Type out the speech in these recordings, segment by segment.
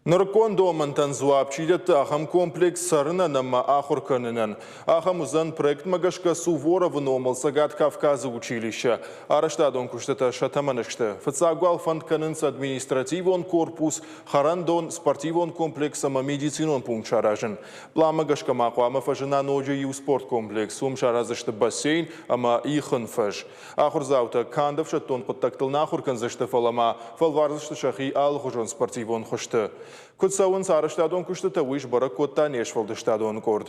Нырыккон домӕнтӕн дзуапп чи дӕтты, ахӕм комплекс цӕрынӕн ӕмӕ ахуыр кӕнынӕн. Ахӕм уыдзӕн проектмӕ гӕсгӕ Суворовы номыл Цӕгат Кавказы училище. Арӕзтадон куыстытӕ сӕ тӕмӕны сты. Фыццаг уал фӕнд кӕнынц административон корпус, хӕрӕндон, спортивон комплекс ӕмӕ медицинон пункт саразын. Пъланмӕ гӕсгӕ ма хъуамӕ фӕзына ноджы иу спорткомплекс. Уым сараздзысты бассейн ӕмӕ ихын фӕз. Ахуырдзаутӕ канд ӕфсӕддон хъуыддӕгтыл нӕ ахуыр кӕндзысты, фӕлӕ ма фӕлвардзысты сӕхи алыхуызон спортивон хуызты. Куыд цӕуынц арӕзтадон куыстытӕ, уый сбӕрӕг кодта не сфӕлдыстадон къорд.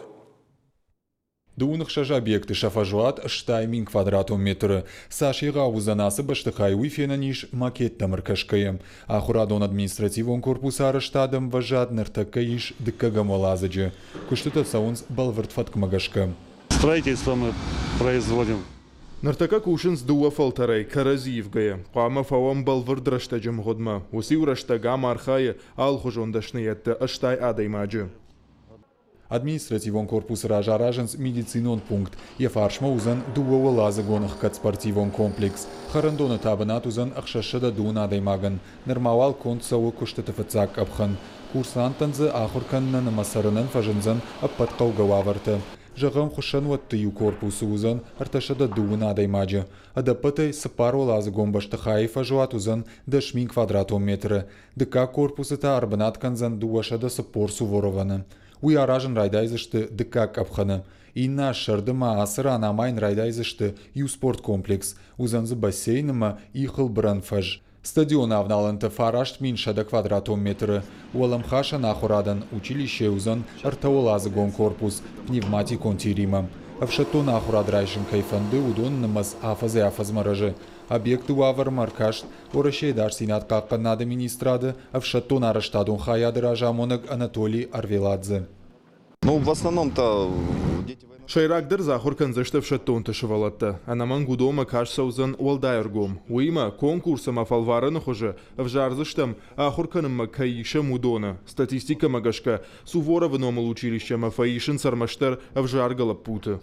26 объекты сӕ фӕзуат 8000 квадратон метры. Цас егъау уыдзӕн ацы бӕстыхай, уый фенӕн ис макеттӕм ӕркӕсгӕйӕ. Ахуырадон административон корпусы арӕзтады ӕмвӕзад ныртӕккӕ ис дыккӕгӕм уӕладзыджы. Куыстытӕ цӕуынц бӕлвырд фӕткмӕ гӕсгӕ. Строительство мы производим. Ныртӕккӕ кусынц дыууӕ фӕлтӕрӕй кӕрӕдзи ивгӕйӕ. Хъуамӕ фӕуӕм бӕлвырд рӕстӕджы мгъуыдмӕ. Уыцы-иу рӕстӕг ам архайы алыхуызон дӕсныйӕдты 80 адӕймаджы. Административон корпусы раз аразынц медицинон пункт. Йӕ фарсмӕ уыдзӕн дыууӕуӕладзыгон ӕхгӕд спортивон комплекс. Хӕрӕндоны та бынат уыдзӕн 620 адӕймагӕн. Нырма уал конд цӕуы куыстыты фыццаг къӕпхӕн. Курсанттӕн дзы ахуыр кӕнынӕн ӕмӕ цӕрынӕн фӕзындзӕн ӕппӕт хъӕугӕ уавӕртӕ. Зӕгъӕм, хуыссӕнуӕтты иу корпусы уыдзӕн 330 адӕймаджы. Ӕдӕппӕтӕй цыппаруӕладзыгон бӕстыхайы фӕзуат уыдзӕн 10 000 квадратон метры. Дыккаг корпусы та ӕрбынат кӕндзӕн 240 суворованы. Уый аразын райдайдзысты дыккаг къӕпхӕны. Иннӕ аз сӕрды ма ацы ран амайын райдайдзысты иу спорткомплекс. Уыдзӕн дзы бассейн ӕмӕ ихыл бырӕн фӕз. Стадионы авналӕнтӕ 9100 квадратон метры. Уӕлӕмхасӕн ахуырадӕн училищейы уыдзӕн ӕртӕуӕладзыгон корпус пневматикон тиримӕ. Ӕфсӕддон ахуырад райсын кӕй фӕнды, уыдоны нымӕц афӕдзӕй-афӕдзмӕ рӕзы. Объекты уавӕрмӕ ӕркаст Уӕрӕсейы ӕдасдзинад хъахъхъӕнынады министрады ӕфсӕддон арӕзтадон хайады разамонӕг Анатолий Арвеладзе. Ну, в основном-то Сӕйрагдӕр дзы ахуыр кӕндзысты ӕфсӕддонты сывӕллӕттӕ. Ӕнӕмӕнг уыдонмӕ каст цӕудзӕн уӕлдай ӕргом. Уыимӕ, конкурс ӕмӕ фӕлварӕны хуызы ӕвзардзыстӕм, ахуыр кӕнынмӕ кӕй исӕм, уыдоны. Статистикӕмӕ гӕсгӕ, Суворовы номыл училищемӕ фӕисынц ӕрмӕстдӕр ӕвзаргӕ лӕппуты.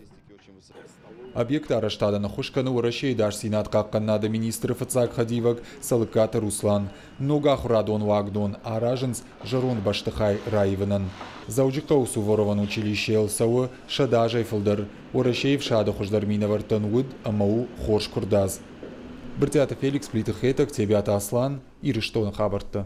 Объекты арӕзтадӕн ӕххуыс кӕны Уӕрӕсейы ӕдасдзинад хъахъхъӕнынады министры фыццаг хӕдивӕг Цӕлыккаты Руслан. Ног ахуырадон уагдон аразынц зӕронд бӕстыхай раивынӕн. Дзӕуджыхъӕуы Суворовон училищейыл цӕуы 100 азӕй фылдӕр. Уӕрӕсейы ӕфсады хуыздӕр минӕвӕрттӕн уыд ӕмӕ у хорз куырдадз. Брытъиаты Феликс, Плиты Хетӕг, Тебиаты Аслан, Ирыстоны хабӕрттӕ.